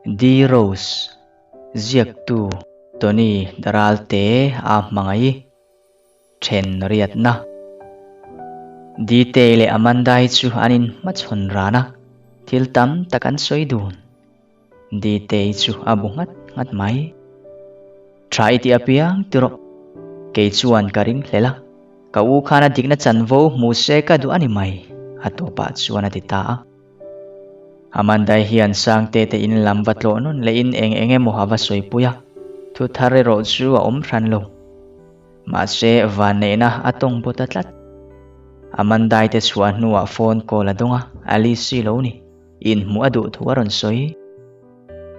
D Rose, ziaktu Tony Daralte a hmangaih then riatna. Dtei leh Amanda hi chu an inhmachhawn ran a, thil tam tak an sawi dun. Dtei chu a bu nghat nghat mai. Tha i tih apiang ti rawh. Kei chuan ka ring hlel a, ka u khan a dikna chanvo hmu se ka duh a ni mai, a tawpah chuan a ti ta a. Amandai hian Sangte te in lam va tlawh nawn lehin eng eng emaw a va sawipui a, thu thar erawh chu a awm hran lo. Mahse, vanneihna a tawng baw ta tlat. Amandai te chhuah hnuah phone call a dawng a, Alice lo ni. Inhmuh a duh thu a rawn sawi.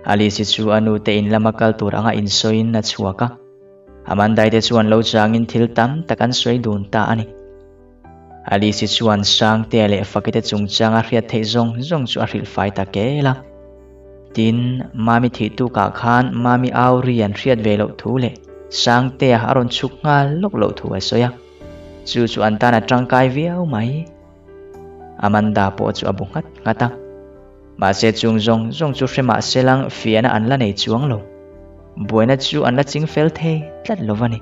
Alice chu a nu te in lama kal tur anga insawiin a chhuak a. Amandai te chuan lo changin thil tam tak an sawi dun ta a ni. Alice chuan Sangtea leh Fakite chungchang a hriat theih zawng zawng chu a hrilh fai ta kel a. Tin, Mami thih tukah khan Mami au ri an hriat ve loh thu leh Sangtea a rawn chhuk nghal lawk loh thu a sawi a. Chu chu an tan a tangkai viau mai. Amanda pawh chu a bu nghat nghat a. Mahse chung zawng zawng chu hre mah se lang fiahna an la nei chuang lo. Buaina chu an la ching fel thei tlat lo va ni.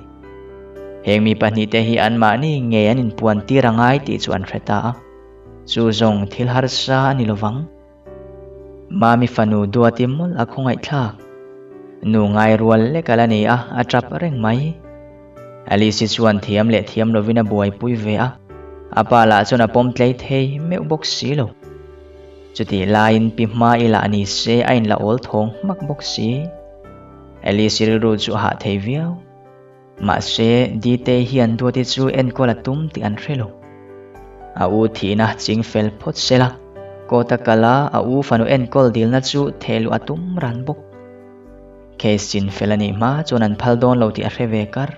Heng mi pahnihte hi anmahni ngei an inpuan tir a ngai tih chu an hre ta a. Chu zawng thil harsa a ni lo vang. Mami fanu duati mawlh a khawngaihthlak. Nu ngai rual lek a la ni a, a tap reng mai. Alice-i chuan thiam leh thiam lovin a buaipui ve a, a pa lah chuan a pawm tlei thei meuh bawk si lo. Chutih laiin pi hma i lah ni se a inla awl thawng hmak bawk si. Alice-i rilru chu a hah thei viau. Mahse, Ditei hian Duati chu enkawl a tum tih an hre lo. A u thihna ching fel phawt se la, kawta kala a u fanu enkawl dilna chu thehluh a tum ran bawk. Case chin fel a nih hma chuan an phal dawn lo tih a hre ve kar.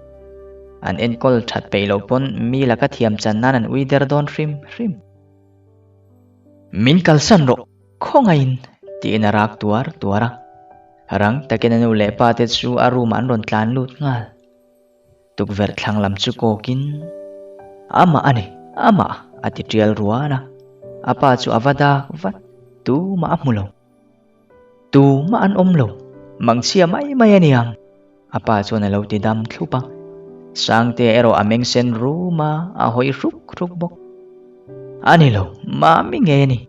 An enkawl that peih loh pawn mi laka thiam chan nan an ui der dawn hrim hrim. Min kalsan rawh, khawngaihin! tiin a rak tuar tuar a. Rang takin a nu leh pa te chu a room ah an rawn tlan lut nghal. Tukverh thlang lam chu kawkin, Amah a ni, amah! a ti tial ruan a. A pa chu a va dak vat, tumah a hmu lo. Tumah an awm lo, mangchhia mai mai a niang, a pa chuan a lo ti dam thlup a. Sangtea erawh a meng sen rum a, a hawi hruk hruk bawk. A ni lo, mami ngei a ni.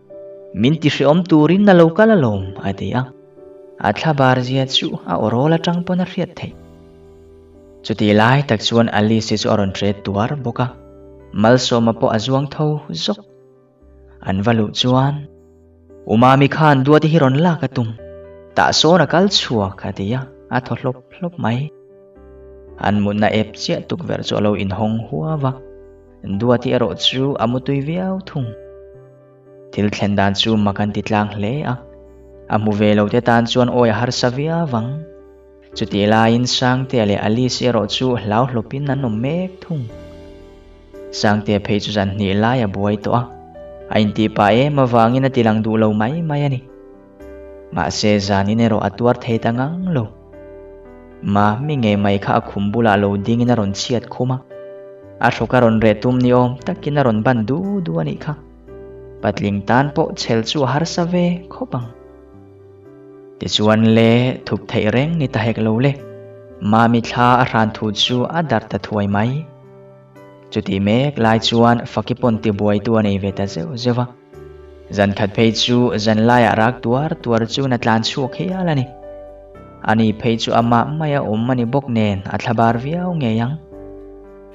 Min ti hreawm turin a lo kal alawm, a ti a. A thlabar zia chu a aw rawl atang pawn a hriat theih. Chutih lai tak chuan Alice-i chu a rawn hre tuar bawk a, Malsawma pawh a zuang tho zawk. An va luh chuan, U Mami khan Duati hi rawn lak a tum, tah sawn a kal chhuak a ti a, a thaw hlawp hlawp mai. An mutna ep chiah tukverh chu a lo inhawng huau a, Duati erawh chu a mutui viau thung. Thil thlen dan chu mak an ti tlang hle a, a hmu ve lo te tan chuan awi a harsa viau ang. Chutih laiin Sangtea leh Alice erawh chu hlau hlawpin an awm mek thung. Sangtea phei chu zan hnih lai a buai tawh a, a intih pah em avangin a tilang duh lo mai mai a ni. Mahse zanin erawh a tuar thei ta ngang lo. Mami ngei mai kha a khum bulah lo dingin a rawn chhiat khum a, a hrawk a rawn reh tum ni awm takin a rawn ban du du a nih kha. Patling tan pawh chhel chu a harsa ve khawp ang. Tichuan le, thup theih reng ni ta hek lo le. Mami thla a hran thu chu a darh ta thuai mai. Chutih mek lai chuan Faki pawn tibuaitu a nei ve ta zeuh zeuh a. Zan khat phei chu zan laiah rak tuar tuar chuan a tlan chhuak hial a ni. Ani phei chu amah maia awm a ni bawk nen a thlabar viau ngei ang.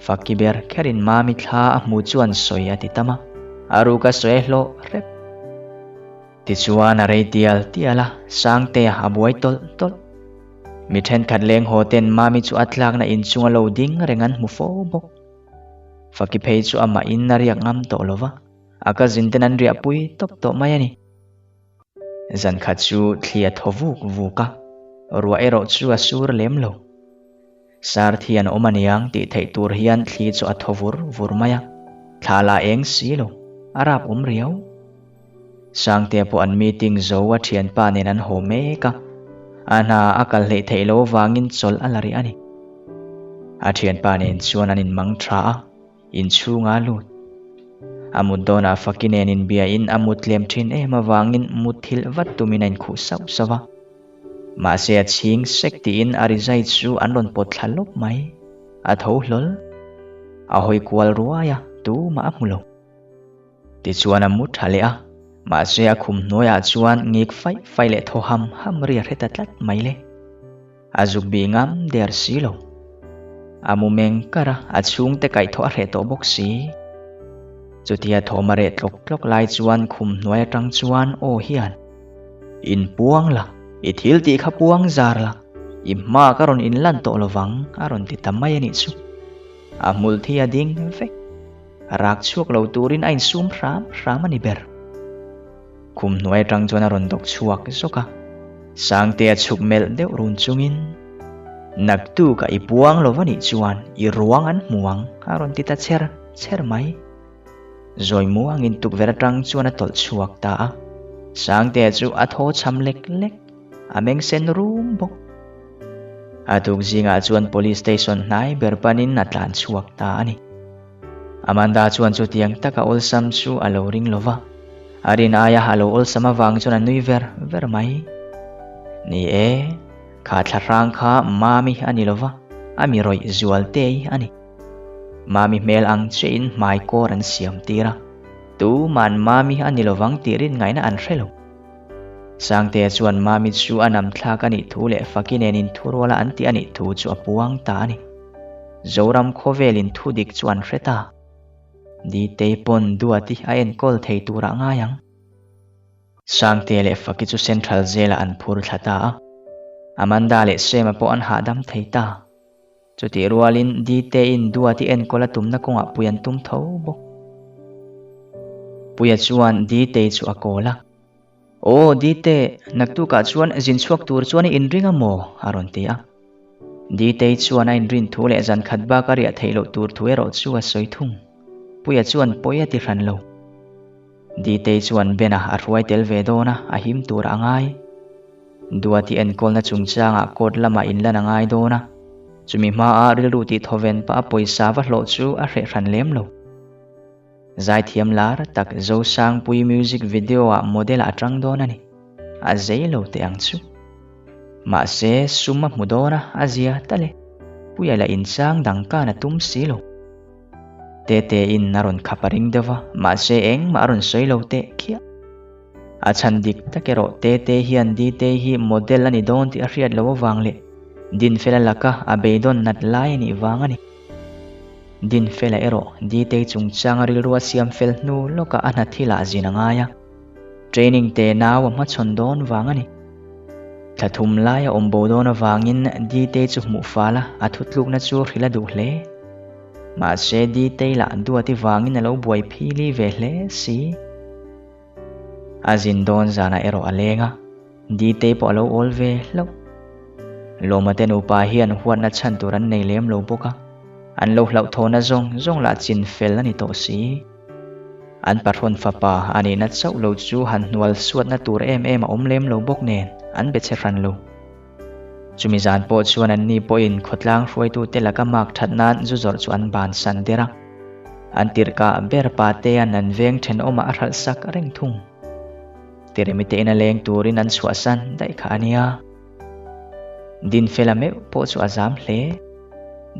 Faki ber kherin Mami thla a hmu chuan sawi a ti tam a, a ruk a sawi hlawh hrep. Tichuan a rei tial tial a, Sangtea a buai tawlh tawlh. Mi thenkhat leng haw ten Mami chu a tlakna inchunga lo ding reng an hmu fo bawk. Faki phei chu amah in a riak ngam tawh lo va, a cousin ten an riahpui tawp tawh mai a ni. Zan khat chu thli a thaw vuk vuk a, ruah erawh chu a sur lem lo. Sar thi an awm aniang tih theih tur hian thli chu a thaw vur vur mai a, thla la eng si lo, a rap awm riau. Sangtea pawh an meeting zo a thianpa nen an haw mek a, a hna a kal hleih theih loh avangin chawlh a la rih a ni. A thianpa nen chuan an inmang tha a, inchhunga lut. A mut dawnah Faki nen inbiain a mut tlem thin em avangin mutthilh vat tumin a inkhuh sauh sauh a. Mahse a chhing sek tiin a rizai chu an rawn pawt thla lawp mai. A tho hlawl. A hawi kual ruai a, tumah a hmu lo. Tichuan a mu tha leh a, mahse a khum hnuaiah chuan ngik faih faih leh thaw ham ham ri a hre ta tlat mai le. A zuk bih ngam der si lo. A mu meng kar a, a chhungte kaihthawh a hreh tawh bawk si. Chutia thawm a reh tlawk tlawk lai chuan khum hnuai atang chuan aw hian, Inpuang la, i thil tih kha puang zar la, i hma ka rawn inlan tawh lovang a rawn ti ta mai a nih chu. A hmul thi a ding vek. Rak chhuak lo turin a insum hram hram a ni ber. Khum hnuai atang chuan a rawn dawk chhuak zawk a, Sangtea chhuk melh deuh run chungin, Naktukah i puang lo va nih chuan i ruang an hmu ang a rawn ti ta cher cher mai. Zawi muangin tukverh atang chuan a tawlh chhuak ta a, Sangtea chu a thaw cham lek lek, a meng sen rum bawk. A tuk zingah chuan Police Station hnai ber panin a tlan chhuak ta a ni. Amanda chuan chutiang taka awlsam chu a lo ring lo va, a rin aia a lo awlsam avang chuan a nui ver ver mai. Ni e, kha thla hrang kha Mami a ni lo va, a mi rawih Zualtei a ni. Mami hmel ang chiahin hmai kawr an siam tir a, tuman Mami a ni lovang tih rin ngaihna an hre lo. Sangtea chuan Mami chu a nam thlak a nih thu leh Faki nen inthuruala an tih a nih thu chu a puang ta a ni. Zoram khawvelin thu dik chu an hre ta. Ditei pawn Duati a enkawl thei turah ngai ang. Sangtea leh Faki chu Central Jail-ah an phur thla ta a. Amanda leh Sema pawh an hahdam thei ta. Chutih rualin Diteiin Duati enkawl a tumna kawngah pui an tum tho bawk. Puia chuan Ditei chu a kawl a. Aw Dite, naktukah chuan zin chhuak tur chuan i inring a maw? a rawn ti a. Ditei chuan a inrin thu leh zan khat bak a riah theih loh tur thu erawh chu a sawi thung. Puia chuan pawi a ti hran lo. Ditei chuan Bena a hruai tel ve dawn a, a him tur a ngai. Duati enkawlna chungchangah court lamah inlan a ngai dawn a, chumi hmaa rilru tih thawven pah a pawisa va hlawh chu a hreh hran lem lo. Zaithiam lar tak Zosangpui music video-ah model a tang dawn a ni. A zei lo teh ang chu. Mahse, sum a hmu dawn a, a zia tal e. Puia la inchang dang kan a tum si lo. Tete-in a rawn khap a ring deuh va, mahse engmah a rawn sawi lo teh khiah. A chhan dik tak erawh Tete hian Dite hi model a ni dawn tih a hriat loh avang leh Dinfela laka a beidawn nat lai a nih vang a ni. Dinfela erawh Ditei chungchanga rilru a siam fel hnu lawkah a hna thil ah zin a ngai a, training te nau a hmachhawn dawn vang a ni. Thla thum lai a awm bo dawn avangin Ditei chu hmuh fal a, a thutlukna chu hrilh a duh hle. Mahse Ditei lah duati vangin a lo buai phili ve hle si. A zin dawn zanah erawh a leng a, Ditei pawh a lo awl ve hlauh. Lawma te nupa hian huatna chhan tur an nei lem lo bawk a, an lo hlauhthawhna zawng zawng lah chin fel a ni tawh si. An pahrawn fapa a nihna chauh lo chu han hnual suatna tur em em a awm lem lo bawk nen an be che hran lo. Chumi zan pawh chuan anni pawhin khawtlang hruaitute laka mark that nan zu zawrh chu an bansan der a. An tirhkah ber Patea'n an veng thenawmah a hralh sak reng thung. Tiremite ina leng turin an chhuahsan daih kha a nia. Dinfela meuh pawh chu a zam hle.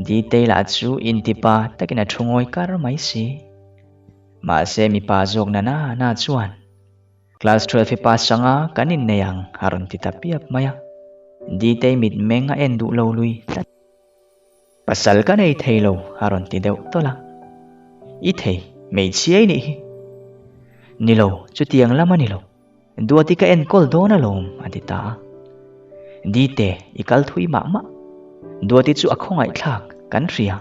Ditei lah chu intipa takin a thu ngawi kar mai si. Mahse mipa zawk na na na chuan. Class 12 hi pass anga kan innei ang a rawn ti ta piap mai a. Ditei mitmeng a en duh lo lui tlat. Pasal ka nei thei lo a rawn ti deuh tawlh a. I thei, hmeichhia i nih hi. Ni lo, chutiang lam a ni lo. Duati ka enkawl dawn alawm a ti ta a. Dite, i kal thui mah mah. Duati chu a khawngaihthlak, kan hria.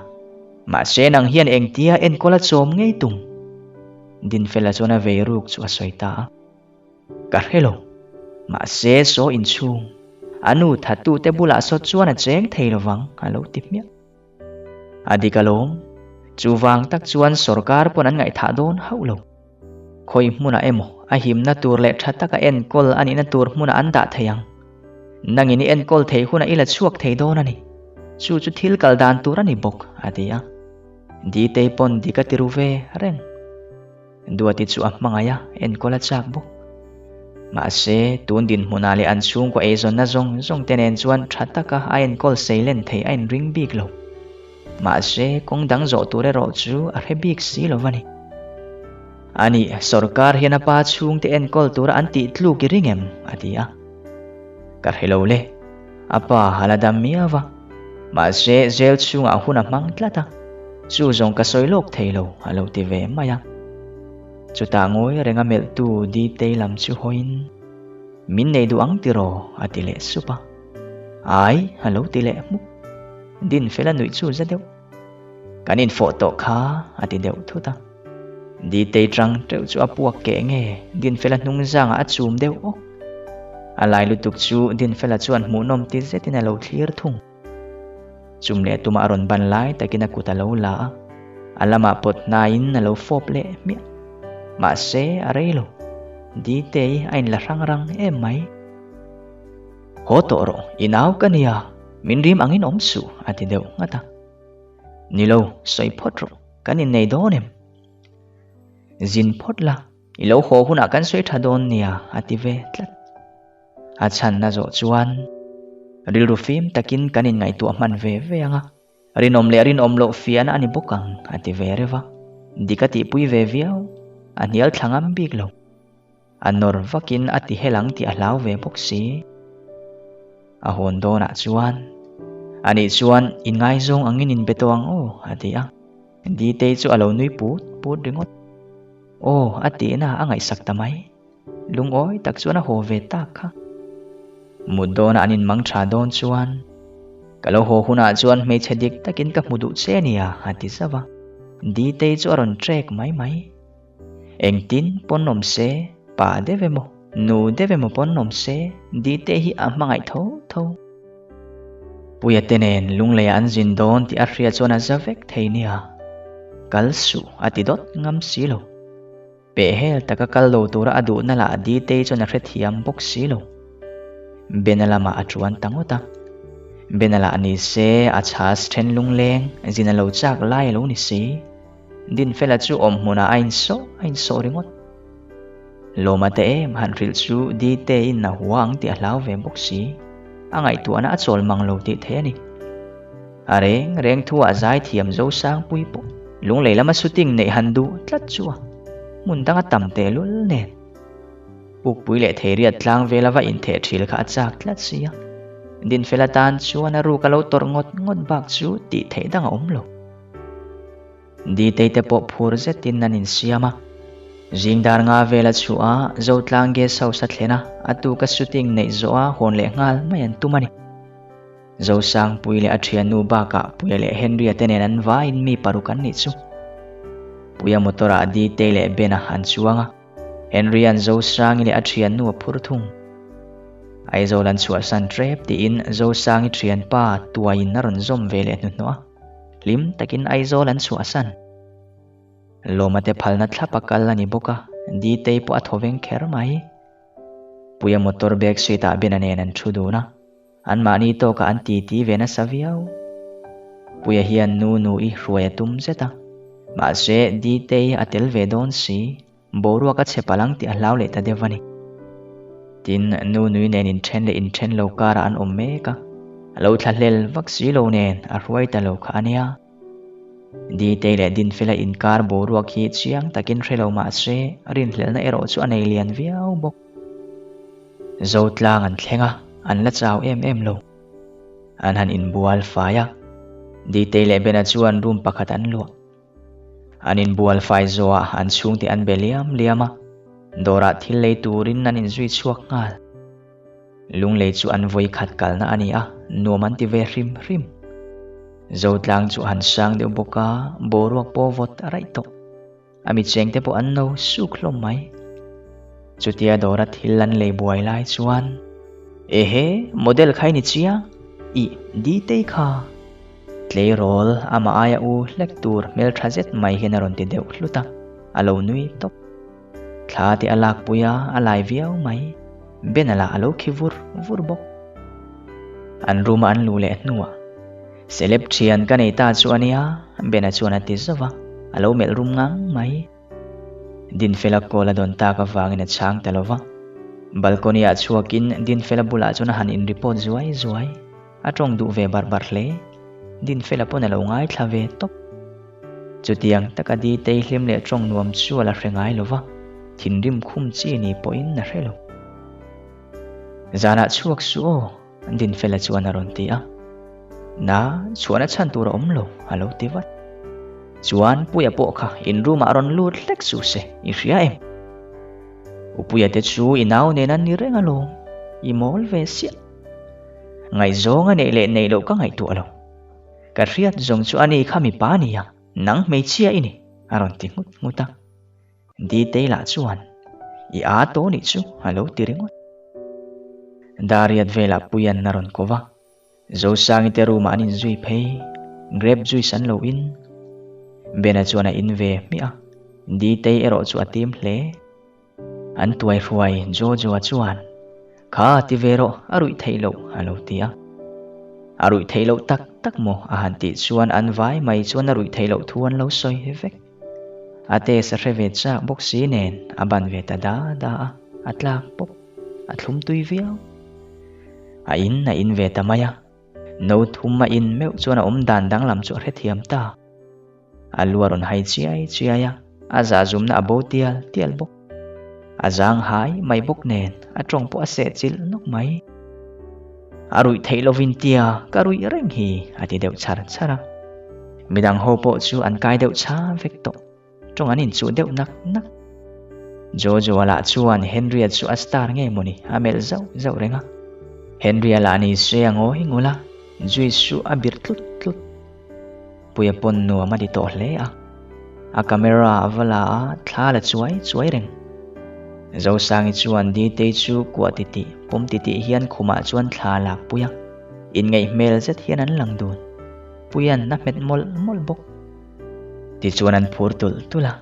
Mahse nang hian engtia enkawl a chawm ngei tum? Dinfela chuan a vei ruk chu a sawi ta a. Ka hre lo. Mahse saw inchhung, a nu thattute bulah saw chuan a cheng thei lovang a lo ti hmiah. A dik alawm, chuvang tak chuan sorkar pawn an ngaihthah dawn hauh lo. Khawi hmunah emaw a himna tur leh tha taka enkawl a nihna tur hmunah an dah thei ang. Nangin i enkawl theih hunah i la chhuak thei dawn a ni. Chu chu thil kal dan tur a ni bawk, a ti a. Ditei pawn dik a ti ru ve reng. Duati chu a hmangaih a, enkawl a chak bawk. Mahse, tun dinhmunah leh an chhungkaw eizawnna zawng zawng te nen chuan tha taka a enkawl seilen theih a inring bik lo. Mahse, kawng dang zawh tur erawh chu a hre bik si lo va ni. A nih, sorkar hian a pa chhungte enkawl tura an tih tluk i ring em? a ti a. Ka hre lo le, a pa a la dam miau va. Mahse, jail chhungah hun a hmang tlat a, chu zawng ka sawi lawk thei lo, a lo ti ve mai a. Chutah ngawi renga melhtu Ditei lam chu hawiin, Min nei duh ang tiraw? a ti leh sup a. Ai, a lo ti leh hmuk. Dinfela nuih chu za deuh. Kan infawh tawh kha, a ti deuh thut a. Ditei tang teuh chu a puak keh nge, Dinfela hnung zangah a chum deuh awk. A lai lutuk chu Dinfela chuan hmuhnawm ti zetin a lo thlir thung. Chum leh tumah a rawn ban lai takin a kut a lo la a, a lamah pawt hnaiin a lo fawp leh hmiah. Mahse, a rei lo. Ditei a inla hrang rang em mai. Haw tawh rawh, i nau ka nia, min rim angin awm suh, a ti deuh nghat a. Ni lo, sawi phawt rawh, kan innei dawn em? Zin phawt la, i lo haw hunah kan sawi tha dawn nia, a ti ve tlat. A chhanna zawh chuan rilru fim takin kan inngaihtuah hman ve ve ang a, rinawm leh rinawm loh fiahna a ni bawk ang, a ti ve reuh a. Dik a tihpui ve viau, a hnial thla ngam bik lo. A nawr vakin a ti hel ang tih a hlau ve bawk si. A hawn dawnah chuan, Anih chuan inngaizawng angin inbe tawh ang aw, a ti a. Ditei chu a lo nui put put ringawt. Aw, a tihna a ngaihsak ta mai. Lungawi tak chuan a haw ve tak kha. Mut dawnah an inmang tha dawn chuan, Ka lo haw hunah chuan hmeichhe dik takin ka hmu duh che nia, a ti zauh a. Ditei chu a rawn trek mai mai. Engtin pawn awm se, pa deuh emaw, nu deuh emaw pawn awm se, Ditei hi a hmangaih tho tho. Puia te nen lungleiah an zin dawn tih a hriat chuan a za vek thei nia. Kal suh, a ti dawt ngam si lo. Pehhel taka kal lo tura a duhna lah Ditei chuan a hrethiam bawk si lo. Bena lamah a tuan ta ngawt a. Bena lah ni se a chhas then lungleng zin a lo chak lai a lo ni si. Dinfela chu awm hmunah a insawh a insawh ringawt. Lawma te em han hrilh chu Diteiin a hua ang tih a hlau ve bawk si. A ngaihtuahna a chawl mang lo tih theih a ni. A reng reng thu ah zaithiam Zosangpui pawh lunglei lama shooting neih han duh tlat chu a hmun danga tam tehlul nen Pukpui leh Theiriat tlang vela va intheh thil kha a chak tlat si a. Dinfel atan chuan a ruk a lo tawrh ngawt ngawt bak chu tih theih dang a awm lo. Ditei te pawh phur zetin an insiam a. Zing dar nga vel a chhuah a, Zotlang Guest House a thlen a, a tuka shooting neih zawh a hawn leh nghal mai an tum a ni. Zosangpui leh a thiannu bakah Puia leh Henry-a te nen an vaiin mi paruk an nih chu. Puia motor-ah Ditei leh Ben-a an chuang a, Henry-a'n Zosangi leh a thiannu a phur thung. Aizawl an chhuahsan ṭep tiin Zosangi thianpa tuaiin a rawn zawm ve leh hnuhnawh a, hlim takin Aizawl an chhuahsan. Lawma te phalna thlap a kal a ni bawk a, Ditei pawh a thaw veng kher mai. Puia motor back seat-ah Ben-a nen an ṭhu dun a. Anmahni tawkah an titi ve nasa viau. Puia hian nu nu i hruai a tum zet a. Mahse, Ditei a tel ve dawn si, boruak a chhe palh ang tih a hlau leh ta deuh a ni. Tin, nu nui nen inthen leh inthen lo karah an awm mek a, a lo thlahlel vak si lo nen a hruai ta lo kha a nia. Ditei leh Dinfela inkar boruak hi chiang takin hre lo mah se, rinhlelhna erawh chu a nei lian viau bawk. Zotlang an thleng a, an la chau em em lo. An han inbual fai a, Ditei leh Bena chuan room pakhat an luah. An inbual fai zawhah an chhungte an be liam liam a, dawrah thil lei turin an inzui chhuak nghal. Lunglei chu an vawi khat kalna a ni a, nuam an ti ve hrim hrim. Zotlang chu han sang deuh bawk a, boruak pawh vawt a raih tawh. A mitcheng te pawh an no suk hlawm mai. Chutia dawra thil an lei buai lai chuan, Ehe, model kha i ni chiang, ih, Ditei kha! Tleirawl amah aia u hlek tur hmeltha zet mai hian a rawn ti deuh hlut a, a lo nui tawp. Thla te a lakpui a, a lai viau mai. Bena lah a lo khi vur vur bawk. An room a an luh leh hnuah, Celeb thian ka nei ta chu a nia, Bena chuan a ti zauh a, a lo melh rum ngang mai. Dinfela call a dawn tak avangin a chhang ta lo va. Balcony ah chhuakin Dinfela bulah chuan a han in report zuai zuai. A tawng duh ve barh barh hle. Dinfela pawn a lo ngaithla ve tawp. Chutiang taka Ditei hlim leh tawng nuam chu a la hre ngai lo va, thinrim khum chi ni pawhin a hre lo. Zanah chhuak suh aw, Dinfela chuan a rawn ti a. Na, chhuahna chhan tur a awm lo, a lo ti vat. Chuan Puia pawh kha in room ah rawn lut hlek suh se, i hria em? Upuia te chu i nau nen an ni reng alawm, i mawl ve siah. Ngaihzawng a neih leh neih loh ka ngaihtuah lo. Ka hriat zawng chu ani kha mipa a nia, nang hmeichhia i ni, a rawn ti nghut nghut a. Ditei lah chuan, I â tawh nih chu, a lo ti ringawt. Dariat velah Puian a rawn ko va, Zosangi te room ah an inzui phei, grape juice an lo in. Bena chuan a in ve hmiah a, Ditei erawh chu a tim hle. An tuai hruai Jojo-a chuan, Kha ti ve rawh, a ruih theih loh, a lo ti a. A ruih theih loh tak tak maw? a han tih chuan an vai mai chuan a ruih theih loh thu an lo sawi vek. A test a hre ve chak bawk si nen a ban ve ta da da a, a tlak pawp, a thlum tui viau. A in a in ve ta mai a, no thum a in meuh chuan a awm dan danglam chu a hrethiam ta. A lu a rawn hai chiai chiai a, a zahzumna a bo tial tial bawk. A zang hai mai bawk nen a tawng pawh a seh chilh nawk mai. A ruih theih lovin tia ka ruih reng hi a ti deuh char char a. Midang ho pawh chu an kai deuh chha vek tawh. Tawng an inchuh deuh nak nak. Jojo-a lah chuan Henry-a chu a star nge mawni a melh zauh zauh reng a. Henry-a lah ni se a ngawi ngul a, juice chu a birh tlut tlut. Puia pawn nuam a ti tawh hle a, a camera a va la a, thla la chuai chuai reng. Zosangi chuan Ditei chu kuah titih, pawm titih hian khumah chuan thla a lakpui a, inngaih hmel zet hian an lang dun. Puia'n a hmet mawlh mawlh bawk. Tichuan an phur tulh tulh a,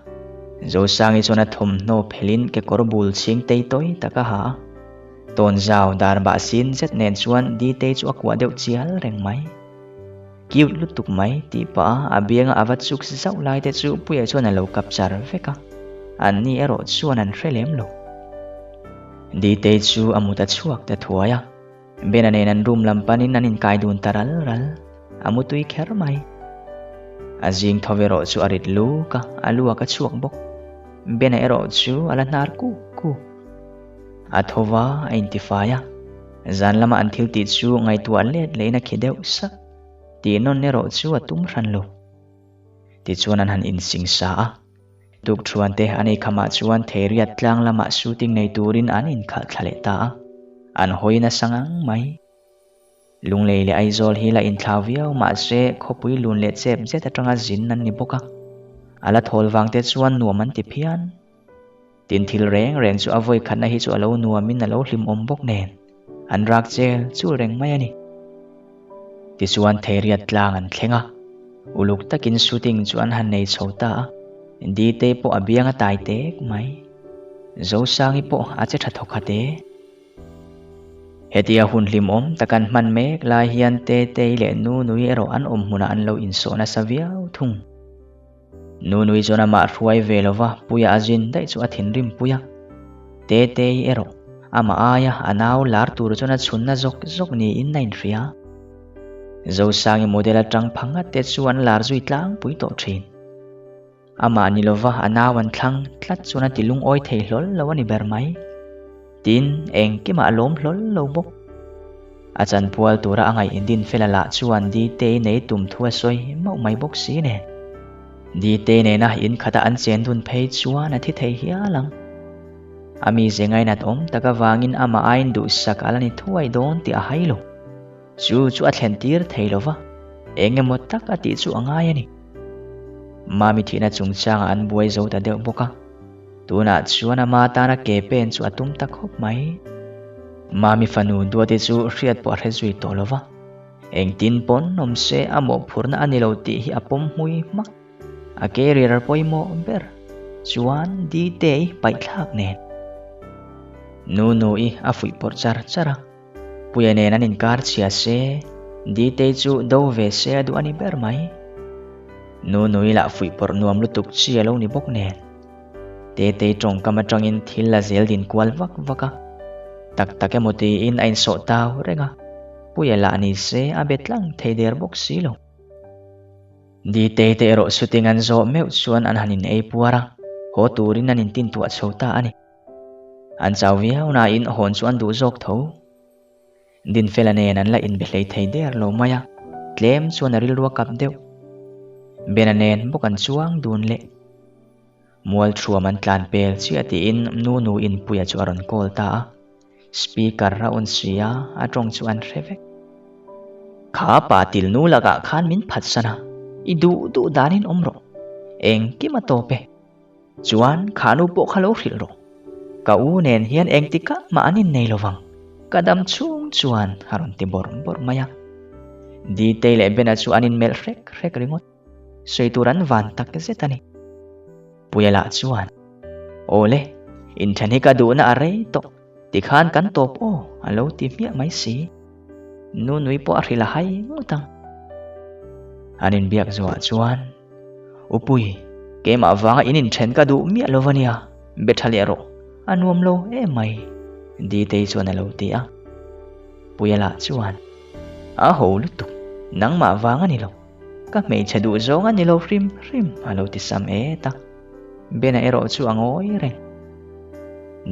Zosangi chuan a thawmhnaw phelhin kekawr bul chhing tei tawi tak a ha a. Tawnzau dar bah sin zet nen chuan Ditei chu a kuah deuh chial reng mai. Cute lutuk mai tih pah a a bianga a va chuk zauh lai te chu Puia chuan a lo kap char vek a, an ni erawh chuan an hre lem lo. Ditei chu a mut a chhuak ta thuai a, Bena nen an room lam panin an inkai dun ta ral ral, a mutui kher mai. A zing tho erawh chu a rit luk a, a lu a ka chhuak bawk. Bena erawh chu a la hnar kuk kuk. A tho va, a intifai a. Zan lama an thil tih chu ngaihtuah let lehin a khi deuh sak. Tih nawn erawh chu a tum hran lo. Tichuan an han insing sa a. Tukthuante an ei khamah chuan Theiriat tlang lamah shooting nei turin an inkhalh thla leh ta a. An hawi nasa ngang mai. Lunglei leh Aizawl hi la inthlau viau mahse khawpui lun leh chep zet atanga zin an ni bawk a. A la thawl vang te chuan nuam an ti phian. Tin thil reng reng chu a vawi khatna hi chu a lo nuamin a lo hlimawm bawk nen an rak chel chul reng mai a ni. Tichuan Theiriat tlang an thleng a, uluk takin shooting chu an han nei chho ta a, Ditei pawh a biang a tai tek mai. Zosangi pawh a che tha thawkhat e. Hetia hun hlimawm tak an hman mek lai hian Tetei leh Nunui erawh an awm hmunah an lo insawh nasa viau thung. Nunui chuan amah hruai ve lova Puia a zin daih chu a thinrim pui a. Tetei erawh amah aia a nau lar tur chuan a chhunna zawk zawk niin a inhria. Zosangi model atang pha ngat te chu an lar zui tlangpui tawh thin. Amah ni lova a nau an thlang tlat chuan a ti lungawi thei hlawl lo a ni ber mai. Tin, engkimah a lawm hlawl lo bawk. A chanpual tura a ngaih Dinfela lah chuan Ditei nei tum thu a sawi mauh mai bawk si nen. Ditei nena in khata an chen dun phei chuan a thi thei hial ang. A mize ngainat awm tak avangin amah aiin duhsak a la ni thuai dawn tih a hai lo. Chu chu a thlen tir thei lo va, eng emaw tak a tih chu a ngai a ni. Mami thihna chungchangah an buai zo ta deuh bawk a. Tunah chuan ama tana ke pen chu a tum ta khawp mai. Mami fanu Duati chu hriat pawh a hre zui tawh lo va, engtin pawn awm se a mawhphurhna a ni lo tih hi a pawm hmui hmak. A career pawimawh ber chuan Ditei paihthlak nen. Nunu-i a fuih pawrh char char a, Puia nen an inkar chhia se, Ditei chu do ve se a duh a ni ber mai. Nunui lah fuihpawrh nuam lutuk chi a lo ni bawk nen. Tetei tawngkam atangin thil a zel din kual vak vak a. Tak tak emaw tiin a insawh tau reng a. Puia lah ni se a be tlang thei der bawk si lo. Ditei te erawh shooting an zawh meuh chuan an han in ei puar a, haw turin an intintuah chho ta a ni. An chau viau nain hawn chu an duh zawk tho. Dinfela nen an la inbe hlei thei der lo mai a, tlem chuan a rilru a kap deuh. Bena nen bawk an chuang dun leh. Mualthuam an tlan pel chiah tiin Nunu inpuia chu a rawn call ta a. Speaker a on si a, a tawng chu an hre vek. Kha pa tilnu lakah khan min phatsan a, i duh duh danin awm rawh. Engkim a tawp e. Chuan kha nu pawh kha lo hrilh rawh. Ka u nen hian engtikah mah an innei lo vang. Ka dam chhung chuan a rawn ti bawrh bawrh mai a. Ditei leh Bena chu an inmelh hrek hrek ringawt. Sawi tur an van tak zet a ni. Puia lah chuan, Awle, inthen hi ka duhna a rei tawh, tikhan kan tawp aw, a lo ti hmiah mai si. Nu nui pawh a hrilh a hai ngawt ang. An inbiak zuah chuan, Upui, keimah vanga in inthen ka duh miah lo va nia, be tha leh rawh, a nuam lo em mai, Ditei chuan a lo ti a. Puia lah chuan, A ho lutuk, nangmah vang a ni lo. Ka hmeichhe duh zawng a ni lo hrim hrim a lo ti sam et a. Bena erawh chu a ngawi reng.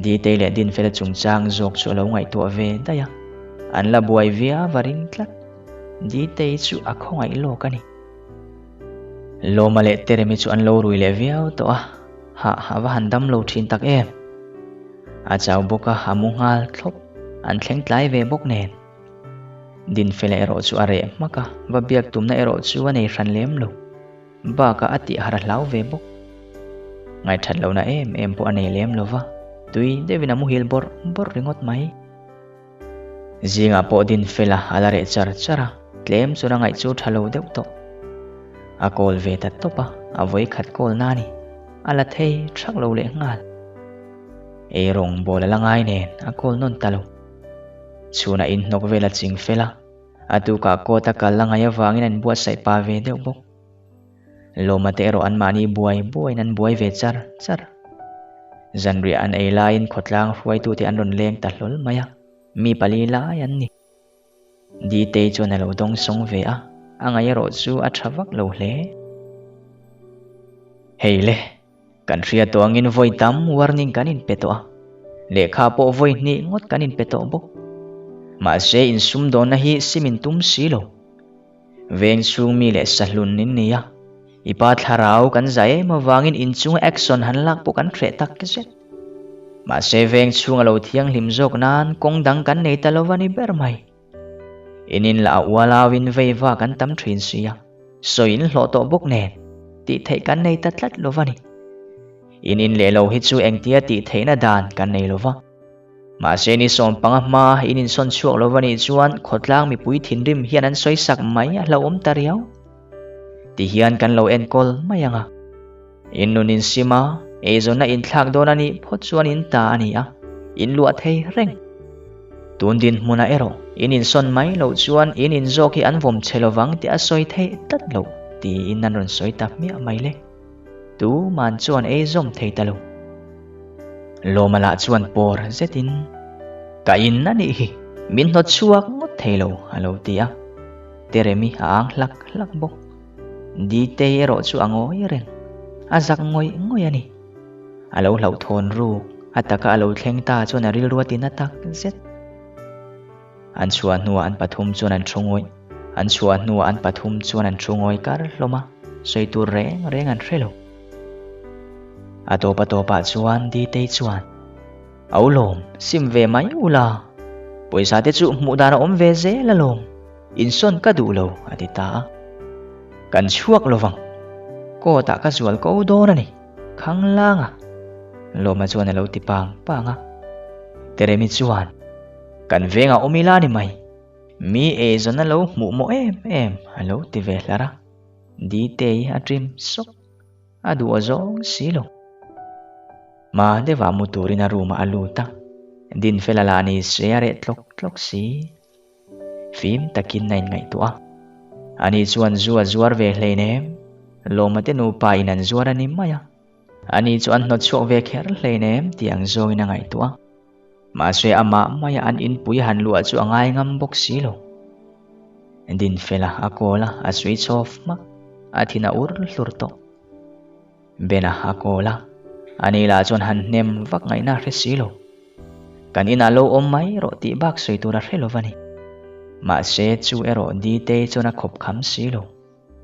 Ditei leh Dinfela chungchang zawk chu a lo ngaihtuah ve daih a. An la buai viau a ring tlat. Ditei chu a khawngaih lawk a ni. Lawma leh Teremi chu an lo rui leh viau tawh a, hah a va han dam lo thin tak em. A chau bawk a, a mu nghal thlawp. An thleng tlai ve bawk nen. Dinfela erawh chu a reh hmak a, va biak tumna erawh chu a nei hran lem lo. Bakah a tih har a hlau ve bawk. Ngaihthat lohna em em pawh a nei lem lo va, tui deuhin a muhil bawrh bawrh ringawt mai. Zingah pawh Dinfela a la reh char char a, tlem chuan a ngaih chu tha lo deuh tawh. A kawl ve ta tawp a, a vawikhat kawl na a ni. A la thei thak lo leh nghal. Eirawng bawl a la ngai nen a kawl nawn ta lo. Chhunah inhnawk vel a ching fel a, a tukah court a kal a ngaih avangin an buatsaih pa ve deuh bawk. Lawma te erawh anmahni buai buaiin an buai ve char char. Zanriah an ei laiin khawtlang hruaitute an rawn leng ta hlawl mai a, mi pali lai an ni. Ditei chuan a lo dawng sawng ve a, a ngaih erawh chu a tha vak lo hle. Hei le, Kan hria tawh angin vawi tam warning kan inpe tawh a, lehkha pawh vawi hnih ngawt kan inpe tawh bawk. Mahse insumdawnna hi sim in tum si lo. Veng chhung mi leh sahlun in ni a, i pa thlarau kan zai em avangin inchunga action han lak pawh kan hreh tak zet. Mahse veng chhung a lo thianghlim zawk nan kawng dang kan nei ta lo va ni ber mai. In in lah a ual au in vei vak an tam thin si a, sawi in hlawh tawh bawk nen tih theih kan nei ta tlat lo va ni. In in leh lo hi chu engtia tih theihna dan kan nei lo va. Mahse ni sawmpanga hma in insawn chhuak lo va nih chuan khawtlang mipui thinrim hian an sawi sak mai a hlauhawm ta riau. Tihian kan lo enkawl mai ang a. In nun insim a, eizawnna inthlak dawn a nih phawt chuan in ta a ni a, in luah thei reng. Tun dinhmunah erawh in insawn mai loh chuan in inzawk hi an vawm chhe lovang tih a sawi theih tlat loh tiin an rawn sawi ta hmiah mai le. Tuman chuan ei zawm thei ta lo. Lawma lah chuan pawr zetin, Ka in a nih hi, min hnawt chhuak ngawt thei lo a lo ti a. Teremi a ang hlak hlak bawk. Ditei erawh chu a ngawi reng, a zak ngawih ngawih a ni. A lo hlauhthawn ruk, a taka a lo thleng ta chuan a rilru a ti na tak zet. An chhuah hnuah an pathum chuan an thu ngawih, an chhuah hnuah an pathum chuan an thu ngawi kar hlawm a, sawi tur reng reng an hre lo. A tawp a tawpah chuan Ditei chuan, Au lawm, sim ve mai ula, pawisa te chu hmuh dan a awm ve zel alawm. Insawn ka duh lo, a ti ta a. Kan chhuak lo vang. Court ah ka zual ko dawn a ni, Khanglang a. Lawma chuan a lo ti pang pang a. Teremi chuan, Kan vengah awm ila ni mai. Mi eizawn a lo hmuh mawh em em, a lo ti ve hlar a. Ditei a trim sawk. A duh a zawng si lo. Hma deuhah mu turin a room ah a lut a. Dinfela lah ni se a reh tlawk tlawk si. Fim takin a inngaihtuah a. Ani chuan zu a zuar ve hleinem, Lawma te nupa in an zuar a ni mai a. Ani chu an hnawt chhuak ve kher hleinem tih ang zawngin a ngaihtuah a. Mahse amah maia an inpui han luah chu a ngai ngam bawk si lo. Dinfela a call a, a switch off hmak. A thin a ur hlur tawh. Bena a call a, ani lah chuan han hnem vak ngaihna a hre si lo. Kan inah lo awm mai rawh tih bak sawi tur a hre lo va ni. Mahse chu erawh Ditei chuan a khawp kham si lo.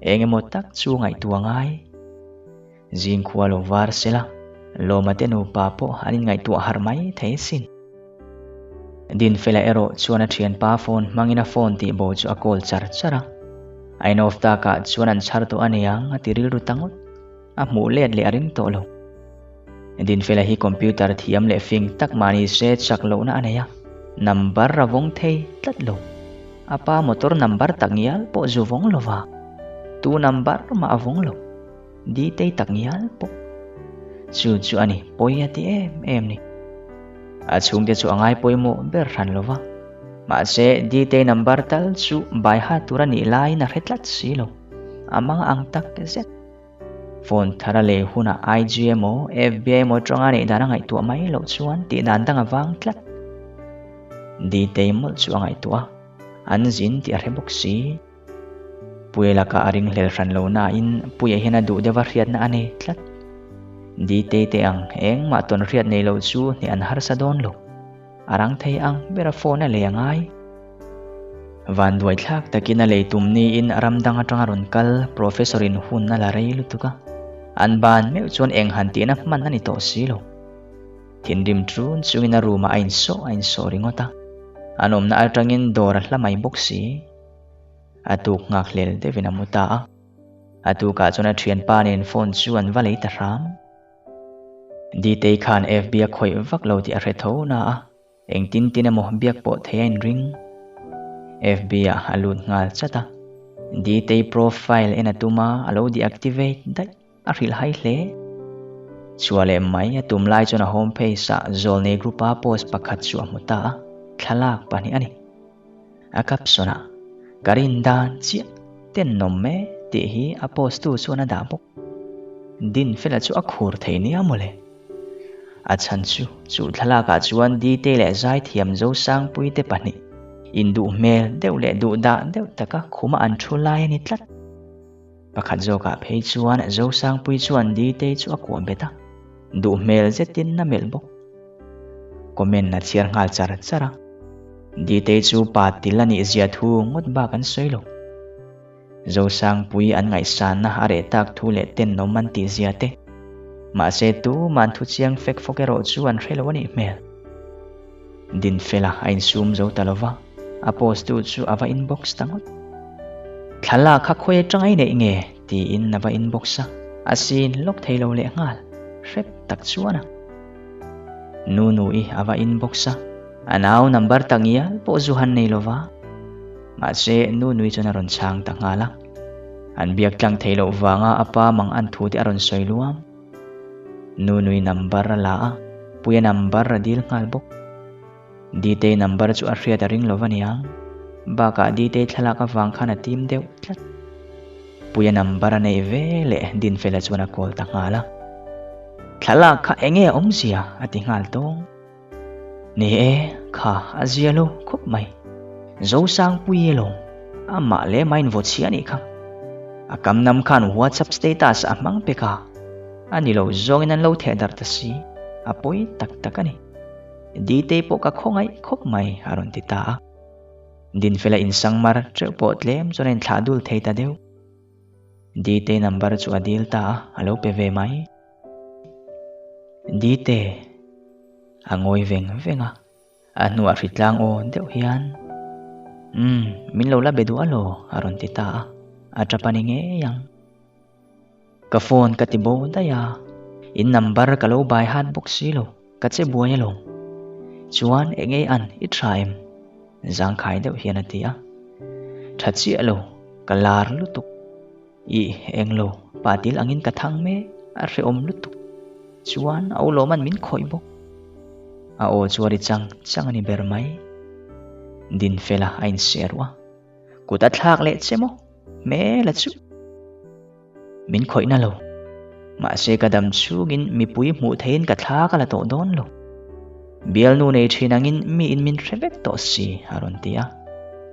Eng emaw tak chu ngaihtuah ngai. Zingkhua lo var sela, Lawma te nupa pawh an inngaihtuah harh mai thei asin. Dinfela erawh chuan a thianpa phone hmangin a phone tih bo chu a call char char a. A in off takah chuan an chhar tawh aniang a ti rilru ta ngawt. A hmuh let leh a ring tawh lo. Dinfela hi computer thiam leh fing tak mahni se chak lohna a nei a, number a vawng thei tlat lo. A pa motor number tak ngial pawh zu vawng lo va, tu number mah a vawng lo. Ditei tak ngial pawh. Chu chu a ni, pawi a ti em em ni. A chhungte chu a ngai pawimawh ber hran lo va. Mahse, Ditei number tal chu baiha tur a nih laiin a hre tlat si lo. A mang ang tak zet. Phone thar a lei hunah IG emaw, FB emaw atanga neih dan a ngaihtuah mai loh chuan tih dan dang a vang tlat. Ditei mawlh chu a ngaihtuah a, an zin tih a hre bawk si. Puia lakah a ringhlel hran lo nain Puia hian a duh deuh a hriatna a nei tlat. Ditei te ang engmah tawn hriat nei lo chu hneh an harsa dawn lo. A rang thei ang ber a phone a lei a ngai. Vanduai thlak takin a lei tum niin ram dang atanga rawn kal Professor in hun a la rei lutuk a, an ban meuh chuan eng han tihna hman a ni tawh si lo. Thinrim ṭun chungin a room ah a insawh a insawh ringawt a, an awmna atangin dawr a hla mai bawk si. A tuk nghak hlel deuhin a mu ta a, a tukah chuan a thianpa nen phone chu an va lei ta hram. Ditei khan FB a khawih vak lo tih a hre tho na a, engtin tin emaw biak pawh thei a inring. FB ah a lut nghal chat a, Ditei profile en a tum a, a lo deactivate daih, a hrilh hai hle. Chhuah leh mai a tum lai chuan a home page ah Zawlnei group a post pakhat chu a hmu ta a, thlalak pahnih a ni. A caption ah, Ka rin dan chiah tenawm e tih hi a post tu chuan a dah bawk. Dinfela chu a khur thei nia mawle. A chhan chu, chu thlalakah chuan Dite leh Zaithiam Zosangpui te pahnih induh hmel deuh leh duhdah deuh taka khuma an thu lai a ni tlat. Pakhat zawkah phei chuan Zosangpui chuan Ditei chu a kuah bet a, duh hmel zetin a melh bawk. Comment a chhiar nghal char char a, Ditei chu pa til a nih zia thu ngawt bak an sawi lo. Zosangpui an ngaihsanna a reh tak thu leh tenawm an tih zia te. Mahse tuman thu chiang fek fawk erawh chu an hre lo a nih hmel. Dinfela a insum zo ta lova, a post tu chu a va inbox ta ngawt. Thlalak kha khawi atang ei neih nge? tiin a va inbox a, a sin lawk thei lo leh nghal, hrep tak chuan a. Nunu-i a va inbox a, a nau number tak ngial pawh zu han nei lova. Mahse Nunu-i chuan a rawn chhang ta nghal a, an biak tlang thei loh vanga a pa mang an thu te a rawn sawi luam. Nunui number a la a, Puia number a dil nghal bawk. Ditei number chu a hriat a ring lo va niang. Bakah Ditei thlalak avang khan a tim deuh tlat. Puia number a neih ve leh Dinfela chuan a call ta nghal a. Thlalak kha enge a awmzia? a ti nghal tawng. Ni e, kha a zia lo khawp mai. Zosangpui e lawm, amah leh mah in vaw chhia anih kha. A kam nam khan WhatsApp status a hmang pek a, a ni lo zawngin an lo theh darh ta si, a pawi tak tak a ni. Ditei pawh ka khawngaih khawp mai a rawn ti ta a. Dinfela insang mar teuh pawh tlem chuan a inthlah dul thei ta deuh. Ditei number chu a dil ta a, a lo pe ve mai. Dite, a ngawi veng veng a, a hnuah hritlang aw deuh hian, Umm, min lo la be duh alaw? a rawn ti ta a, a tap a ni ngei ang. Ka phone ka ti bo daih a, in number ka lo bai hat bawk si lo, ka che buai alawm. Chuan eng ei an i tha em? Zangkhai deuh hian a ti a. Tha chiah lo, ka lar lutuk. Ih, englo, pa til angin ka thang mek, a hrehawm lutuk. Chuan a ulawman min khawih bawk. A aw chu a ri chang chang a ni ber mai. Dinfela a inser ruah a, Kut a thlak leh che maw? Hmel a chu. Min khawih na lo. Mahse ka dam chhungin mipui hmuh theihin ka thla ka la tawh dawn lo. Bialnu nei thin angin miin min hre vek tawh si a rawn ti a,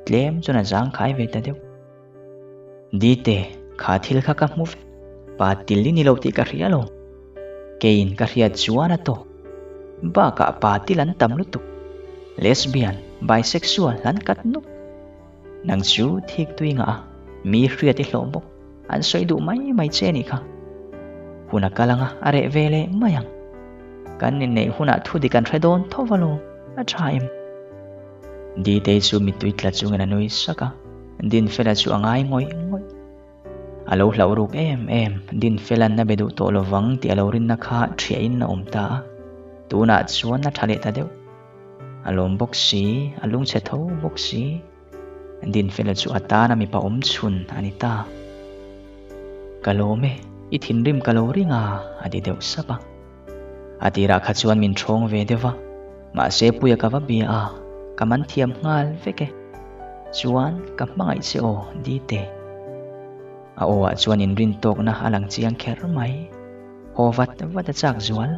tlem chuan a zangkhai ve ta deuh. Dite, kha thil kha ka hmu vek, pa til i ni lo tih ka hria lo. Keiin ka hriat chuan a tawk. Bakah pa til an tam lutuk. Lesbian, bisexual an kat nuk. Nang chu thik tui ngah a, mi hriat i hlawh bawk. An sawi duh mai mai che nih kha. Hun a kal anga a reh ve leh mai ang. Kan inneih hunah thu dik an hre dawn tho va lo, a tha em? Ditei chu mittui tla chungin a nui sak a, Dinfela chu a ngai ngawih ngawih. A lo hlauh ruk em em, Dinfela'n a be duh tawh lovang tih a lo rinna kha ṭhiahin a awm ta a, tunah chuan a ṭha leh ta deuh. A lawm bawk si, a lungchhe tho bawk si. Dinfela chu a tana mipa awm chhun a ni ta. Ka lawm e, i thinrim ka lo ring a, a ti deuh sap a. A tirah kha chuan min ṭhawng ve deuh va, mahse Puia ka va bia a, ka man thiam nghal vek e. Chuan ka hmangaih che aw, Dite. A aw ah chuan inrin tawkna a lang chiang kher mai. Haw vat vat a chak zual.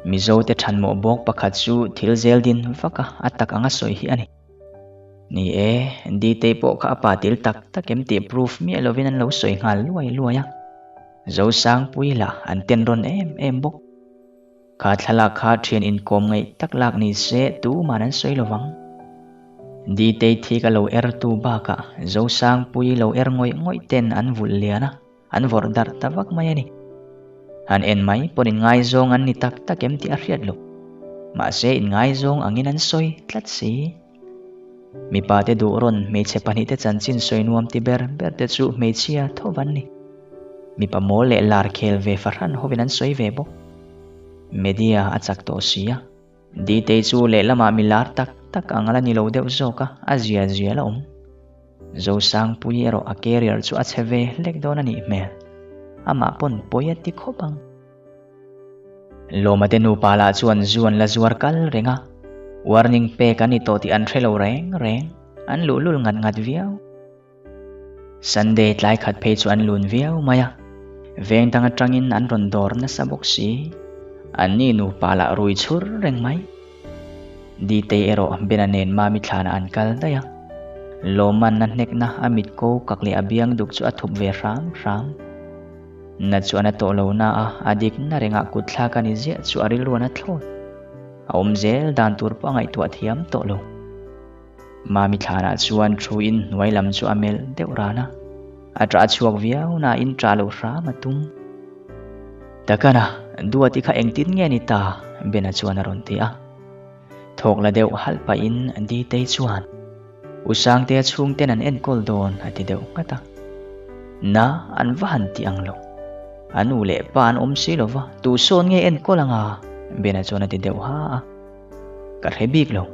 Mizote ṭhanmawh bawk pakhat chu thil zel din vak a, a tak anga sawi hi a ni. Ni e, Ditei pawh kha a pa til tak tak em tih proof miah lovin an lo sawi nghal luai luai a. Zosangpui lah an ten rawn em em bawk. Kha thlalak kha ṭhian inkawm ngaih tak lak ni se tuman an sawi lovang. Ditei thi ka lo er tu bakah Zosangpui lo er ngawih ngawih ten an vulh lian a. An vawrh darh ta vak mai a ni. Han en mai pawn inngaizawng an ni tak tak em tih a hriat loh. Mahse inngaizawng angin an sawi tlat si. Mipa te duh rawn hmeichhe pahnihte chanchin sawi nuam ti ber ber te chu hmeichhia tho an ni. Mipa mawl leh lar khel ve fahran hovin an sawi ve bawk. Media a chak tawh si a. Ditei chu lehlamah mi lar tak tak ang a la ni lo deuh zawk a, a zia zia la awm. Zosangpui erawh a carrier chu a chhe ve hlek dawn a nih hmel. Amah pawn pawi a ti khawp ang. Lawma te nupa lah chuan zu an la zuar kal reng a, warning pek a ni tawh tih an hre lo reng reng, an luhlul ngat ngat viau. Sunday tlai khat phei chu an lun viau mai a, veng dang atangin an rawn dawr nasa bawk si. Anni nupa lah rui chhur reng mai. Ditei erawh Bena nen Mami thlanah an kal daih a. Lawmman a hnekna a mit ko kak leh a biang duk chu a thup ve hram hram. Na chu a na tawh lo na a, a dikna rengah kut thlak a ni ziah chu a rilru a na thlawt. A awm zel dan tur pawh a ngaihtuah thiam tawh lo. Mami thlanah chuan thu in hnuai lam chu a melh deuh ran a, a ṭah chhuak viau nain ṭah loh hram a tum. Takana, Duati kha engtin nge ni ta? Bena chuan a rawn ti a. Thawk la deuh halh pahin Ditei chuan, U Sangtea chhungten an enkawl dawn a ti deuh nghat a. Na, an va han ti ang lo. A nu leh pa an awm si lo va, tu sawn nge enkawl anga? Bena chuan a ti deuh ha a. Ka hre bik lo.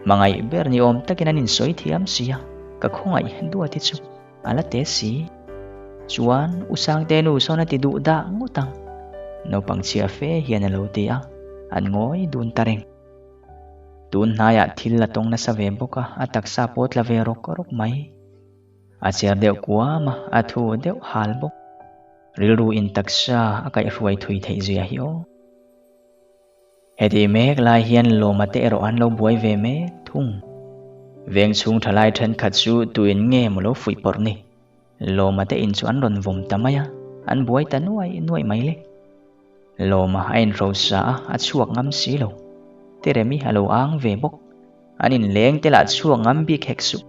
Hmangaih ber ni awm takin an insawi thiam si a, ka khawngaih duati chu a la te si. Chuan U Sangte nu sawn a ti duh dah ngawt ang. Naupang chhia fe hian a lo ti a, an ngawi dun ta reng. Tun hnaiah thil a tawng nasa ve bawk a, a taksa pawh tla ve rawk rawk mai. A cher deuh kuam a, a thu deuh hal bawk. Rilru in taksa a kaihhruai thui theih zia hi aw. Heti mek lai hian Lawma te erawh an lo buai ve mek thung. Veng chhung tha lai thenkhat chu tuin nge maw lo fuih pawrh ni? Lawma te in chu an rawn vawm ta mai a, an buai ta nuai nuai mai le. Lawma a inhrosa a, a chhuak ngam si lo. Teremi a lo ang ve bawk. An inleng te lah chhuak ngam bik hek suh.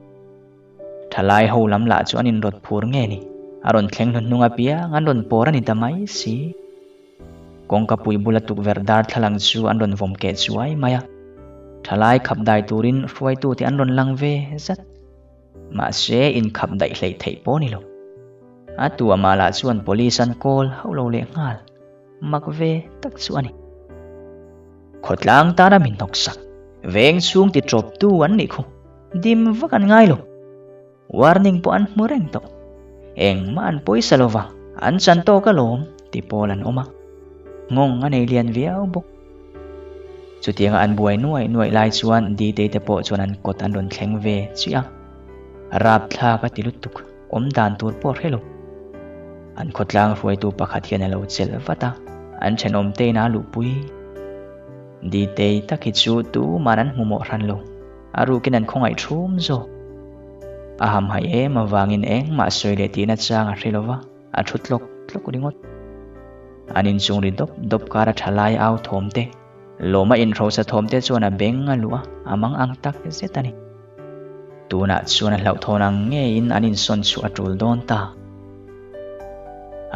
Thalai ho lam lah chu an inrawt phur nge ni? A rawn thleng hnuhnung apiang an rawn pawr a ni ta mai si. Kawngka pui bula tukverh darthlalang chu an rawn vawm keh chuai mai a, thalai khap dai turin hruaitute an rawn lang ve zat. Mahse, inkhap daih hleih theih pawh a ni lo. A tuamah lah chuan police an kawl hauh lo leh nghal, mak ve tak chu a ni. Khawtlang tana min hnawksak, veng chhung ti tawptu an nih khu, dim vak an ngai lo. Warning pawh an hmu reng tawh. Engmah an pawisa lo va, an chan tawk alawm ti pawl an awm a. Nghawng a nei lian viau bawk. Chutianga an buai nuaih nuaih lai chuan Ditei te pawh chuan an kawt an rawn thleng ve chiah a. Rapthlak a ti lutuk, awm dan tur pawh hre lo. An khawtlang hruaitu pakhat hian a lo chelh vat a, an thenawmte in aa luhpui. Ditei tak hi chu tuman an hmu mawh hran lo, a rukin an khawngaih thum zawk. A hamhaih em avangin engmah sawi leh tihna chang a hre lo va, a thu tlawk tlawk ringawt. An inchung ri dawp dawp kar a tha lai au thawm te, lawma inhrosa thawm te chuan a beng a luh a, a mang ang tak zet a ni. Tunah chuan a hlauhthawn ang ngeiin an insawn chhuah a tul dawn ta.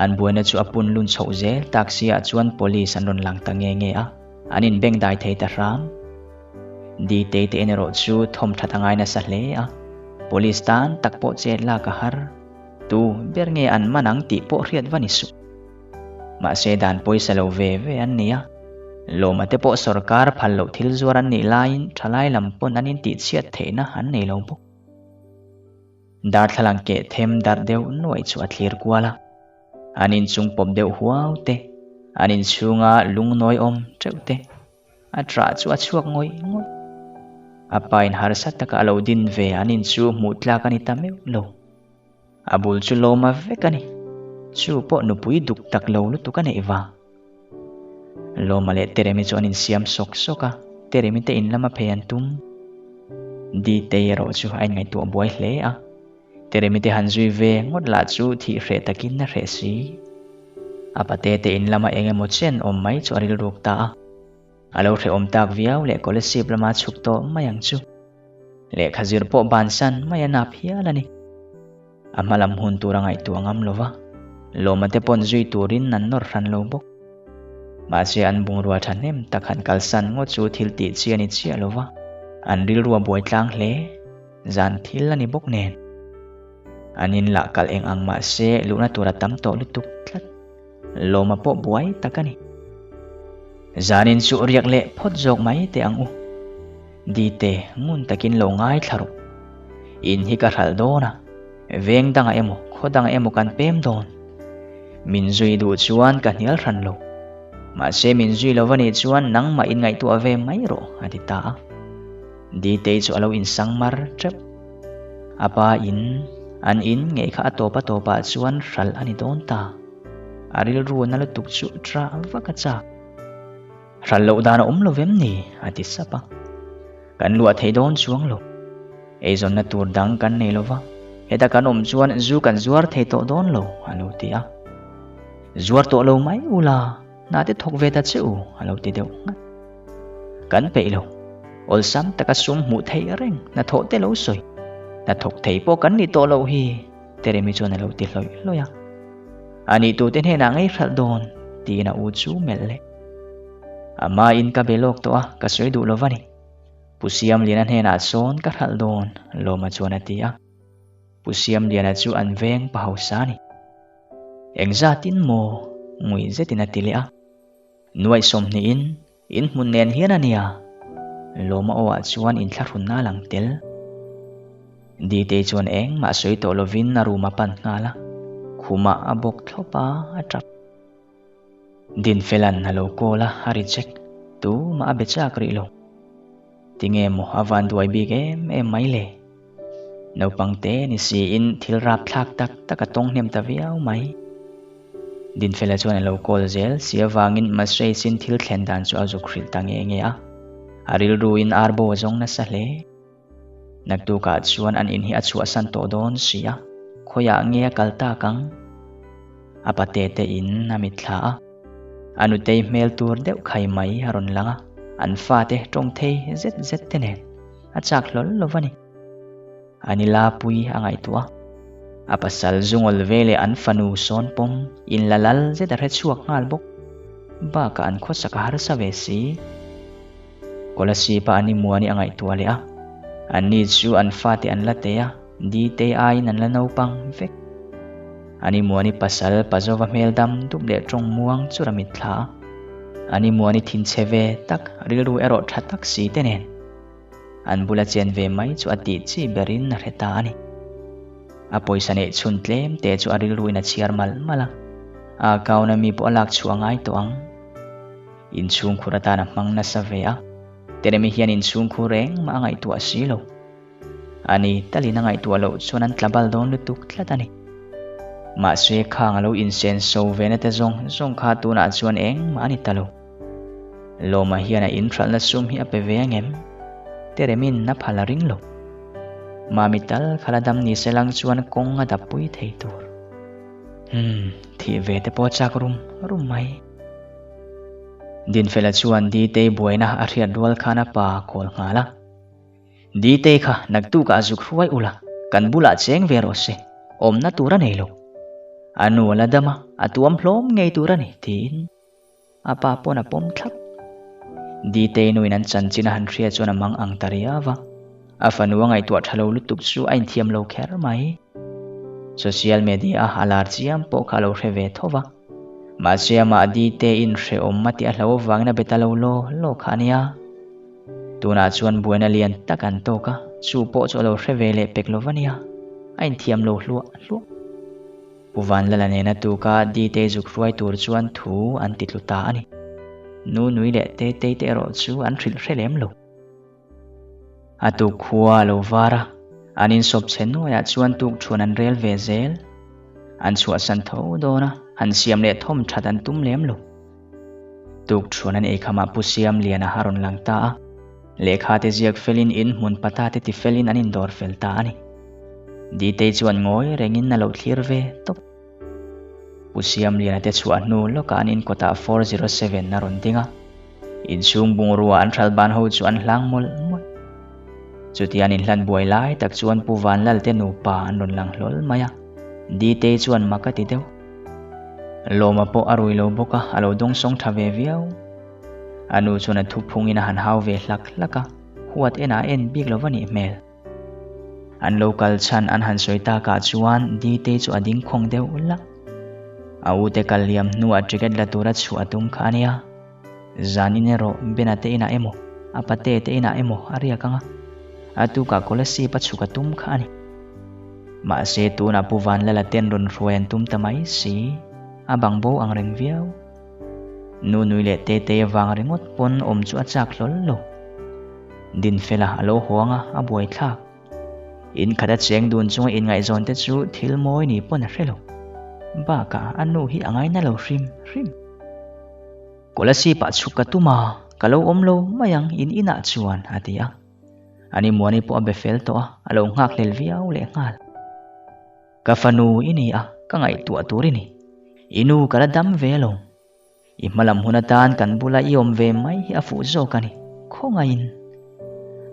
An buaina chu a pun lun chhoh zel tak si ah chuan police an rawn lang ta nge nge a, an inbeng dai thei ta hram. Ditei te en erawh chu thawm that a ngai nasa hle a, police tan tak pawh chet lak a har. Tu ber nge an man ang tih pawh hriat va ni suh. Mahse dan pawisa lo ve ve an ni a, lawma te pawh sorkar phal loh thil zuar an nih laiin thalai lam pawn an intihchhiat theihna an nei lo bawk. Darthlalang keh them darh deuh nuaih chu a thlir kual a, an inchung pawp deuh huau te, an inchhunga lungnawi awm teuh te, A ṭah chu a chhuak ngawih ngawih. A pa in harsa taka a lo din ve an in chu hmuh tlak a ni ta meuh lo. A bul chu lawma vek a ni. Chu pawh nupui duk tak lo lutuk a neih vang. Lawma leh Teremi chu an insiam sawk sawk a, Teremi te in lama phei an tum. Ditei erawh chu a inngaihtuah buai hle a. Teremi te han zui ve ngawt lah chu thih hreh takin a hreh si. A pate te in lama eng emaw chen awm mai chu a rilruk ta a. A lo hrehawm tak viau leh Kolasib lama chhuk tawh mai ang chu. Lehkha zir pawh bansan mai a nap hial a ni. A hma lam hun tur a ngaihtuah ngam lo va, lawma te pawn zui turin an nawr hran lo bawk. Mahse an bungrua thahnem tak han kalsan ngawt chu thil tih chi a ni chiah lo va, an rilru a buai tlang hle. Zan thil a ni bawk nen. An in lah kalh eng ang mah se luhna tur a tam tawh lutuk tlat. Lawma pawh buai tak a ni. Zanin chu riak leh phawt zawk mai teh ang u. Dite ngun takin lo ngaithla rawh. In hi ka hralh dawn a, veng dangah emaw khaw dangah emaw kan pem dawn. Min zui duh chuan ka hnial hran lo. Mahse min zui lo va nih chuan nangmah in ngaihtuah ve mai rawh a ti ta a. Ditei chu a lo insang mar teuh. A pa in, an in ngei kha a tawp a tawpah chuan hralh a ni dawn ta. A rilru na lutuk chu ṭah vak a chak. Hralh loh dan a awm lo vem ni? a ti sap a. Kan luah thei dawn chuang lo. Eizawnna tur dang kan nei lo va, heta kan awm chuan zu kan zuar thei tawh dawn lo, a lo ti a. Zuar tawh lo mai ula, hna te thawk ve ta che u, a lo ti deuh nghat. Kan peih lo. Awlsam taka sum hmuh theih reng hnathawh te lo sawi. Hnathawk thei pawh kan ni tawh loh hi, Teremi chuan a lo ti hlawih hlawih a. A nih tute hnenah ngei hralh dawn, tiin a u chu melh leh. A hmain ka be lawk tawh a, ka sawi duh lo va ni. Pu Siamliana hnenah sawn ka hralh dawn, Lawma chuan a ti a. Pu Siamliana chu an veng pa hausa a ni. Engzatin maw? Ngui zetin a ti leh a. Nuaih sawmhnihin in hmun nen hian a nia. Lawma awah chuan inthlahrunna a lang tel. Ditei chuan engmah sawi tawh lovin a room a pan nghal a, khumah a bawk thlawp a, a tap. Dinfela'n a lo call a, a reject. Tumah a be chak rih lo. Tinge maw a van duai bik em em mai le? Naupang te ni siin thil rapthlak tak tak a tawng hnem ta viau mai. Dinfela chuan a lo call zel si avangin Masreisin thil thlen dan chu a zuk hrilh ta nge nge a. A rilruin arbo a zawng nasa hle. Naktukah chuan an in hi a chhuahsan tawh dawn si a, khawiah nge a kal tak ang? A pate te in a mitthla a. A nutei hmel tur deuh khai mai a rawn lang a, an fate tawng thei zet zet te nen a chak hlawl lo va ni. A ni Lapui a ngaihtuah a, a pasal zungawl ve leh an fanu sawn pawm in la lal zet a hre chhuak nghal bawk. Bakah an khawsak a harsa ve si. Kolasib-a an imuani a ngaihtuah leh a, anni chu an fate an la teh a, Ditei aiin an la naupang vek. An imuani pasal Pazova hmel dam dup leh tawng muang chur a mitthla a, an imuani thinchhe ve tak rilru erawh tha tak si te nen an bula chen ve mai chu a tih chi berin a hre ta a ni. A pawisa neih chhun tlem te chu a rilruin a chhiar malh malh a, a account a mi pawh a lak chhuah a ngai tawh ang. Inchhungkhur atan a hmang nasa ve a, Teremi hian inchhungkhur engmah a ngaihtuah si lo. Ani talin a ngaihtuah loh chuan an tla bal dawn lutuk tlat a ni. Mahse khang a lo insenso ve na te zawng zawng kha tunah chuan engmah a ni ta lo. Lawma hian a inhralhna sum hi a pe ve angem? Teremin a phal a ring lo. Mami tal kha la dam ni se lang chuan kawng a dap pui thei tur. Umm, thih ve te pawh chak rum rum mai. Dinfela chuan Ditei buaina a hriat rual khan a pa a kawl nghal a. Ditei kha naktukah zuk hruai ula, kan bulah cheng ve rawh se, awmna tur a nei lo. A nu a la dam a, a tuam hlawm ngei tur a ni, tiin A pa pawn a pawm thlap. Ditei nuin an chanchin a han hria chuan a mang ang ta riau a. A fanu a ngaihtuah tha lo lutuk chu a inthiam lo kher mai. Social media a a lar chiam pawh kha a lo hre ve tho va. Mahse amah Diteiin hrehawm a tih a hlo avangin a be ta lo law law kha a nia. Tunah chuan buaina lian tak an tawk a, chu pawh chu a lo hre ve leh pek lo va nia. A inthiam lo hluah hluah. Pu Vanlala nena tuka Ditei zuk hruai tur chuan thu an ti tlu ta a ni. Nu nui leh Tetei te erawh chu an hrilh hre lem lo. A tuk khua a lo var a, an insawp chhe nuaiah chuan tuk thuan an rel ve zel. An chhuahsan tho dawn a, han siam leh thawm that an tum lem lo. Tuk thuan an eikhamah Pu Siamliana a rawn lang ta a, lehkha te ziak felin in hmun pata te ti felin an indawr fel ta a ni. Ditei chuan ngawi rengin a lo thlir ve tawp. Pu Siamliana te chhuah hnu lawkah an inkawtah 407 a rawn ding a, inchhung bungrua an hral ban ho chu an hlang mawlh mawlh. Chutia an inhlan buai lai tak chuan Pu Vanlal te nupa an rawn lang hlawl mai a, Ditei chuan mak a ti deuh. Lawma pawh a rui lo bawk a, a lo dawngsawng tha ve viau. A nu chuan a thuphungin a han hau ve hlak hlak a, huat enah a en bik lo va nih hmel. An lo kal chhan an han sawi takah chuan Ditei chu a ding khawng deuh lak. A ute kal liam hnuah ticket la tura chhuah a tum kha a nia. Zanin erawh Bena te inah emaw, a pate te inah emaw a riak ang a, a tukah Kolasib a chhuk a tum kha a ni. Mahse tunah Pu Vanlala ten rawn hruai an tum ta mai si, a bang bo ang reng viau. Nu nui leh Tetei avang ringawt pawn awm chu a chak hlawl lo. Dinfela a lo haw ang a, a buaithlak. In khat a cheng dun chunga inngaihzawn te chu thil mawi ni pawn a hre lo. Bakah a nu hi a ngaina lo hrim hrim. Kolasib ah chhuk ka tum a, ka lo awm lo mai ang in inah chuan a ti a. Ani Muani pawh a be fel tawh a, a lo nghak hlel viau leh nghal. Ka fanu i ni a, ka ngaihtuah tur i ni. I nu ka la dam ve alawm. I hmalam hun atan kan bula i awm ve mai hi a fuh zawk a ni, khawngaihin.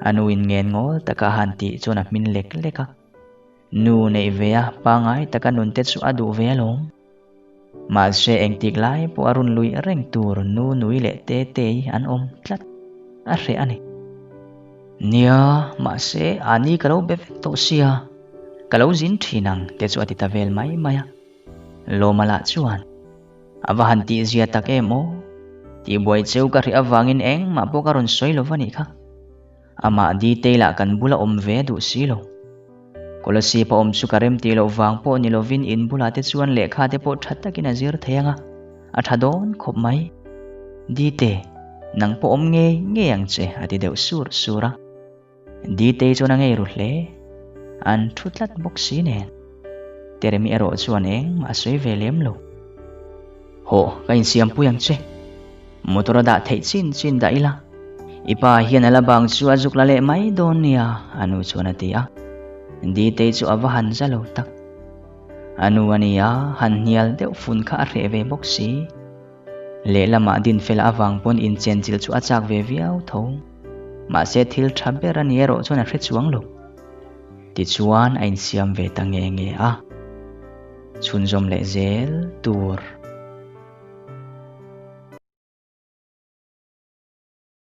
A nu in ngen ngawl taka a han tih chuan a hmin lek lek a. Nu neih ve a, pangai taka nun te chu a duh ve alawm. Mahse engtik lai pawh a run lui reng tur nu nui leh te te hi an awm tlat a hreh a ni. Nia, mahse a ni ka lo be vek tawh sia, ka lo zin thin ang te chu a ti ta vel mai mai a. Lawma lah chuan a va han tihzia tak em aw, tihbuai cheu ka hreh avangin engmah pawh ka rawn sawi lo va nih kha. Amah Ditei lah kan bula awm ve duh si lo. Kolasib a awm chu ka rem tih loh vang pawh ni lovin in bulah te chuan lehkha te pawh tha takin a zir thei ang a, a tha dawn khawp mai. Dite, nang pawh awm ngei ngei ang che a ti deuh sur sur a. Ditei chuan a ngei ru hle. An thu tlat bawk si nen. Teremi erawh chuan engmah a sawi ve lem lo. Hawh, ka insiampui ang che. Motor a dah theih chin chin dah ila. I pa hian a la bang chu a zuk la leh mai dawn nia, a nu chuan a ti a. Ditei chu a va han za lo tak. A nu a ni a, han hnial deuh fun kha a hreh ve bawk si. Lehlamah Dinfela avang pawn inchenchilh chu a chak ve viau tho. Mahse thil tha ber a ni erawh chuan a hre chuang lo. Tichuan a insiam ve ta nge nge a. Chhunzawm leh zel tur.